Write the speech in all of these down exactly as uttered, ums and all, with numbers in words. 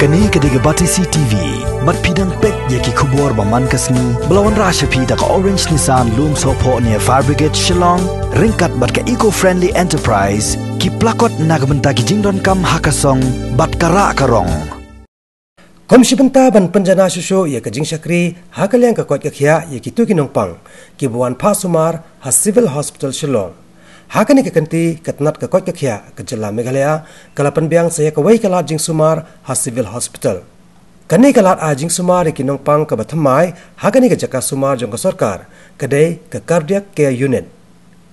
Kane ka dei ka Batesi T V, bad phi dang peit ïa ki khubor ba man ka sngi, ba la wanrah sha phi da ka Orange Nissan Lumsohphoh near Fire Brigade Shillong, ryngkat bad ka Eco Friendly Enterprise, ki plakot na ka bynta ki jingdonkam ha ka song, bad ka rah ka rong. Kum shi bynta ban pynjanai shuh shuh ïa ka jingshakri ha ka liang ka koit ka khiah ïa kito ki nongpang kiba wan phah sumar ha Civil Hospital Shillong. Ha kane ka kynti ka tnat ka koit ka khiah ka jylla Meghalaya ka la pynbiang sa ïa kawei ka lad jingsumar ha Civil Hospital. Kane ka lad ai jingsumar ïa ki nongpang kaba thymmai ha kane ka jaka sumar jong ka sorkar ka dei ka Cardiac Care Unit,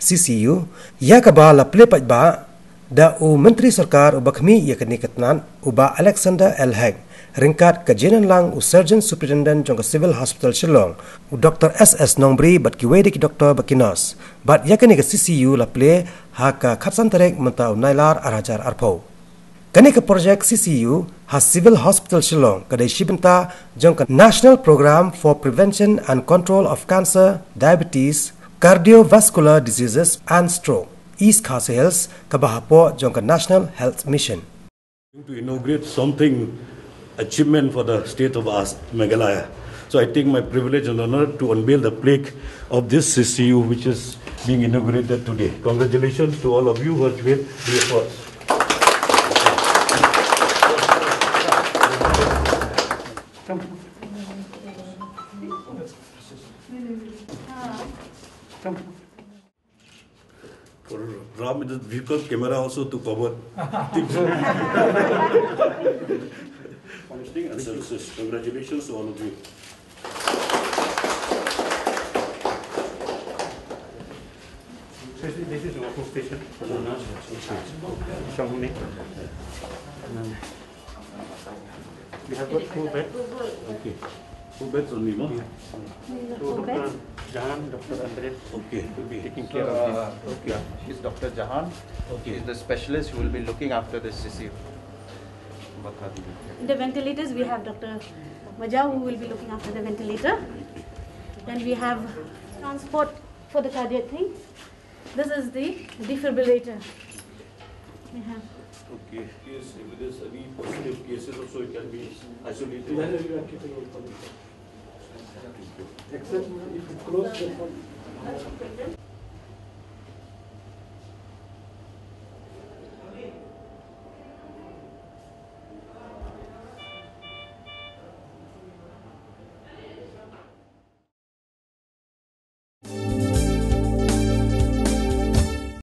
C C U, ïa kaba la plie paidbah da u Myntri Sorkar uba khmih ïa kane ka tnat, u Bah Alexander L Hek, ryngkat ka jingïalang u Surgeon Superintendent jong ka Civil Hospital Shillong, u Doktor S S Nongbri, bad kiwei de ki doktor bad ki nurse. Bad ïa kane ka C C U la plie ha ka khatsan tarik mynta u Nailar ar hajar arphew. Kane ka projek C C U ha Civil Hospital Shillong ka dei shi bynta jong ka National Program for Prevention and Control of Cancer, Diabetes, Cardiovascular Diseases and Stroke, East Khasi Hills, kaba hapoh jong ka National Health Mission. To inaugurate something, achievement for the state of us, Meghalaya. So I take my privilege and honor to unveil the plaque of this C C U, which is being inaugurated today. Congratulations to all of you who have made the efforts. For Ram, it is difficult camera also to cover. Things. Congratulations to all of you. This is, this is walking station. Shanghainey. We have got two beds. Okay. Two beds only, no? Yeah. So Doctor Jahan, Doctor Andre, okay, will be taking care of this. Okay. Yeah, he's Doctor Jahan. Okay. He's the specialist who will be looking after this C C U. The ventilators, we have Doctor Majau, who will be looking after the ventilator. Then we have transport for the cardiac thing. This is the defibrillator. We have. Okay, yes, if there's any positive cases also, it can be isolated. Except if you close the